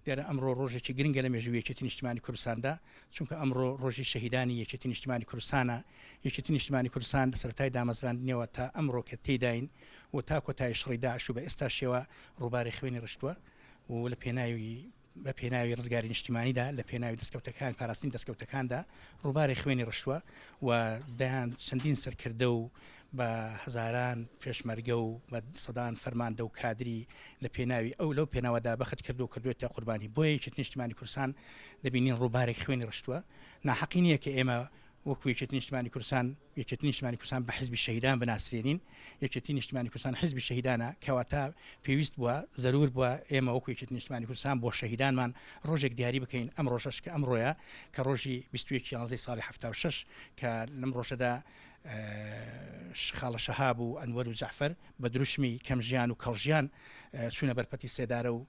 دیارە ئەمڕۆ ڕۆژێکی گرنگە لە مێژووی یەکێتی نیشتیمانی کوردستاندا، چونکە ئەمڕۆ ڕۆژی شەهیدانی یەکێتی نیشتیمانی کوردستانە. یەکێتی نیشتیمانی کوردستان لە سەرەتای دامەزراندنیەوە تا ئەمڕۆ کە تێیداین و تا کۆتایی شەڕی داعش و بە ئێستاشیەوە ڕووباری خوێنی ڕشتووە و لە پێناوی بە پێناوی ڕزگاری نیشتیمانیدا، لە پێناوی دەستکەوتەکان، پاراستنی دەستکەوتەکاندا ڕووباری خوێنی ڕشتووە و دەیان چەندین سەرکردە و بە هەزاران پێشمەرگە و بە سەدان فەرماندە و کادری لە پێناوی ئەو لەو پێناوەدا بەخت کردو و کردوێتە قوربانی. بۆیە یەکێتی نیشتیمانی کوردستان دەبینین ڕووبارێک خوێنی ڕشتووە. ناحەقی نییە کە ئێمە وەکو یەکێتی نیشتیمانی کوردستان یەکێتی نیشتیمانی کوردستان بە حزبی شەهیدان بناسرێنین. یەکێتی نیشتیمانی کوردستان حزبی شەهیدانە، کەواتە پێویست بووە، زەرور بووە ئێمە وەکو یەکێتی نیشتیمانی کوردستان بۆ شەهیدانمان ڕۆژێک دیاری بکەین. ئەم ڕۆژەش کە ئەمڕۆیە کە ڕۆژی 21 یانزەی ساڵی 76 کە لەم ڕۆژەدا خاڵە شەهاب و ئەنوەر و جەعفەر بە دروشمی کەم ژیان و کەڵ ژیان چوونە بەر پەتی سێدارە و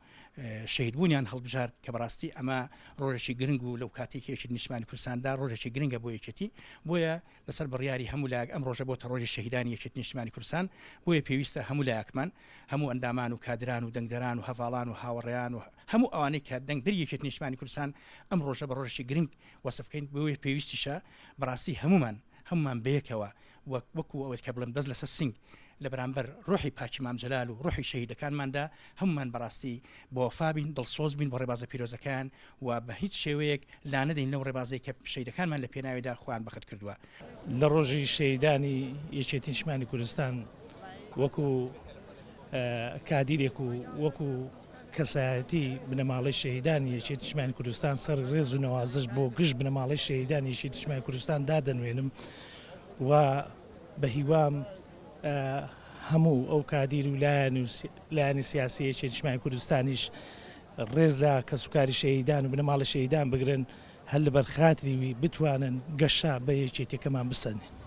شەهیدبوونیان هەڵبژارد کە بەڕاستی ئەمە ڕۆژێکی گرنگ و لەو کاتێک یەکێتی نیشتمانی کوردستاندا ڕۆژێکی گرنگە بۆ یەکێتی. بۆیە لەسەر بڕیاری هەموو لایەک ئەم ڕۆژە بۆتە ڕۆژی شەهیدانی یەکێتی نیشتمانی کوردستان. بۆیە پێویستە هەموو لایەکمان، هەموو ئەندامان و کادران و دەنگدەران و هەڤاڵان و هاوەڕێیان و هەموو ئەوانەی کە دەنگدەری یەکێتی نیشتمانی کوردستان ئەم ڕۆژە بە ڕۆژێکی گرنگ وەسف بکەین. بۆیە پێویستیشە بەڕاستی هەموومان هەموومان بەیەکەوە وەک وەکو ئەوەی کە بڵێم دەست لەسەر سینگ لە بەرامبەر ڕۆحی پاکی مام جەلال و ڕۆحی شەهیدەکانماندا هەموومان بەڕاستی بەوەفا بین، دڵسۆز بین بۆ ڕێبازە پیرۆزەکەیان و بە هیچ شێوەیەک لانەدەین لەو ڕێبازەی کە شەهیدەکانمان لە پێناویدا خۆیان بەخت کردووە. لە ڕۆژی شەهیدانی یەکێتی نیشتمانی کوردستان وەکو کادیرێک و وەکو کەسایەتی بنەماڵەی شەهیدانی یەکێتی نیشتمانی کوردستان سەر ڕێز و نەوازش بۆ گشت بنەماڵەی شەهیدانی یەکێتی نیشتمانی کوردستان دادەنوێنم و بە هیوام هەموو ئەو کادیر و لایەن و لایەنی سیاسی یەکێتی نیشتمانی کوردستانیش ڕێز لە کەسوکاری شەهیدان و بنەماڵەی شەهیدان بگرن هەر لەبەر خاتری وی بتوانن گەشە بە یەکێتیەکەمان بسەنن.